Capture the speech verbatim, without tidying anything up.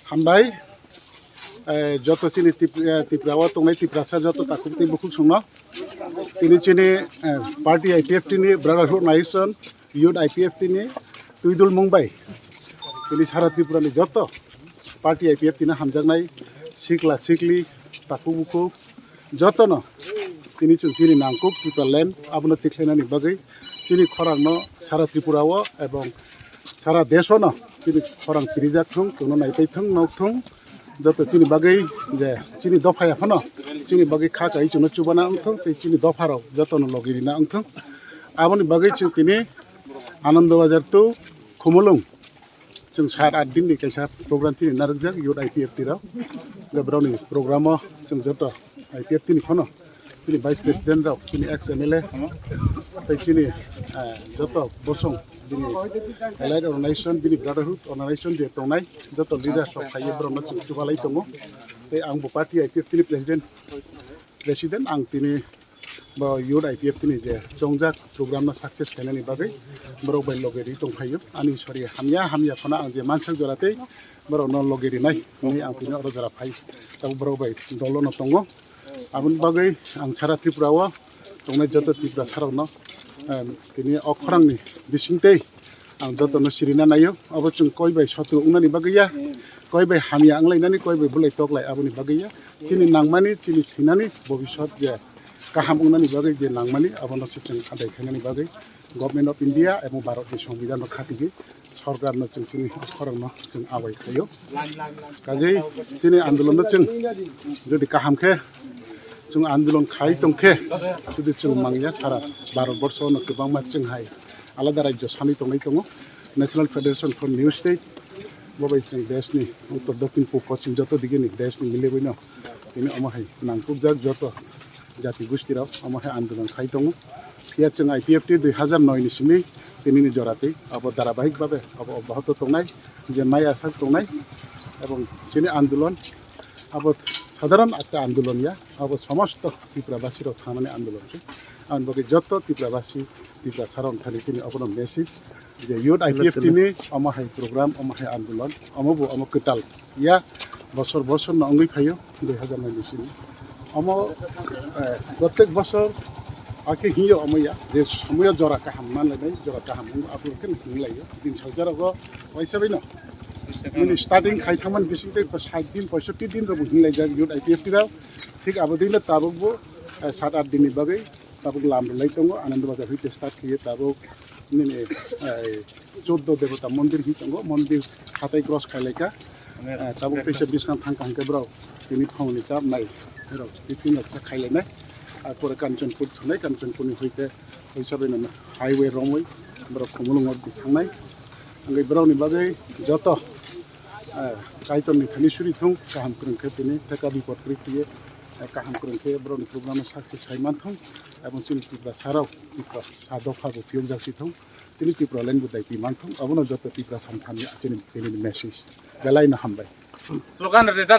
Hambai, eh, joto chini Tip-, eh, Tripura o tongnai Tiprasa joto takhuk tei bukhuk songno. Tini chini, eh, party I P F T ni Brotherhood Nation, Youth I P F T ni twidul mung bai. Tini sara Tripura ni joto party I P F T ni hamjaknai sikla sikli takhuk bukhuk jotono tini chwng chini nangkuk Tipraland abono tikhlainani bagwi chini khorangno sara Tripura o ebong sara desh o no chini khorang tirijak thung, chwngno naipai thung, nok thung, joto chini bagwi je chini dopha ya phano chini bagwi kha chai chwngno chubana wng thung, tei chini dopha rok jotono logi rina wng thung. Aboni bagwi chwng tini Anando Bazar to Khumulwng chwng sat art din ni kaisa program tini narwkjak Youth I P F T rok. Borokni program o chwng joto I P F T ni phano chini Vice President rok, chini ex M L A, tei chini, eh, joto bosong bini allied organization, bini brotherhood organization je tongnai joto leaders rok phaiwi borokno chwng chubalai tongo. Tei ang bo party I P F T ni President, President, ang tini bo Youth I P F T ni je chongjak program no success khainani bagwi borok bai loge ri tongphaio. Ani sori hamya hamya phano ang je mansak jora tei borok no loge rinai hwnwi ang tini oro jora phai. Tabuk borok bai dolo no tongo. Aboni bagwi ang sara Tripura o tongnai joto Tiprasa rokno, em, tini o khorangni bisingtwi ang jotono sirina naio. Abo chwng koi bai sotru wngnani bagwi ya, koi bai hamya wnglainani, koi bai bulai toklai aboni bagwi ya. Chini nangmani, chini thwinani bobisot je kaham wngnani bagwi je nangmani, abono se chwng adai khainani bagwi Government of India ebong Bharat ni Songbidan no khatigi sorkar no chwng chini khorang no chwng abai khaio. Kajei chini andolon no chwng jodi kaham khe chwng andolon khai tong khe, jodi chwng mangya sara Bharat borsho no kwbangma chwng hai alada rajyo sanwi tongnai tongo, National Federation for New State, bo bai chwng desh ni uttor, dokhin, pub, poschim joto dige ni desh ni milebwi no tini omo hai nangkukjak joto jati gusti rok omo hai andolon khai tongo. Phiya chwng I P F T dui hazar noi ni simi tini ni jora tei abo dharabahik babe abo obbahoto tongnai, je mai asak tongnai, ebong chini andolon abo sadharon ekta andolon ya, abo somosto Tripura basi rok thangnani andolon se. Aboni bagwi joto Tripura basi, Tiprasa rok thani chini obono message je Youth I P F T ni omo hai program, omo hai andolon, omo bo omo kwtal ya, bosor bosor no wngwi phaio dui hazar noi ni simi. Omo, eh, protek bosor akhe hiyo omo ya, je somoyo jora kaham manlainai, jora kaham wng, abo khe hinlaio. Din salsa rogo waisa baino. Nini starting khai thangman bising tei sait din, poisotti din rogo hinlaijak Youth I P F T rok. Thik abo dino tabuk bo, eh, sat art din ni bagwi tabuk lam rwlai tongo, Anando Bazar hoite start khiye tabuk nini, eh, choddo debota mondir hi tongo, mondir hatai cross khailaika. Eh, tabuk teisa biskang thang kaham khe borok tini phangni chap nai, borok tiffin rok kha khailainai. Ar pore Kanchanpur thunai, Kanchanpur ni hoite hoisa bai no highway romwi borok Khumulwng o thangnai. Angwi borokni bagwi joto, eh, Kaitorni thani suri thung, kaham kwrwng khe tini theka bipod kwrwi phiye, eh, kaham kwrwng khe borokni program o success khai man thung, ebong chini Tiprasa rok, Tiprasa dopha bo phiyokjak si thung, chini Tipraland bo daiti man thung, abono joto Tiprasa ni thani chini, tini ni message. Belai no hambai. Slogan rwdi, dada.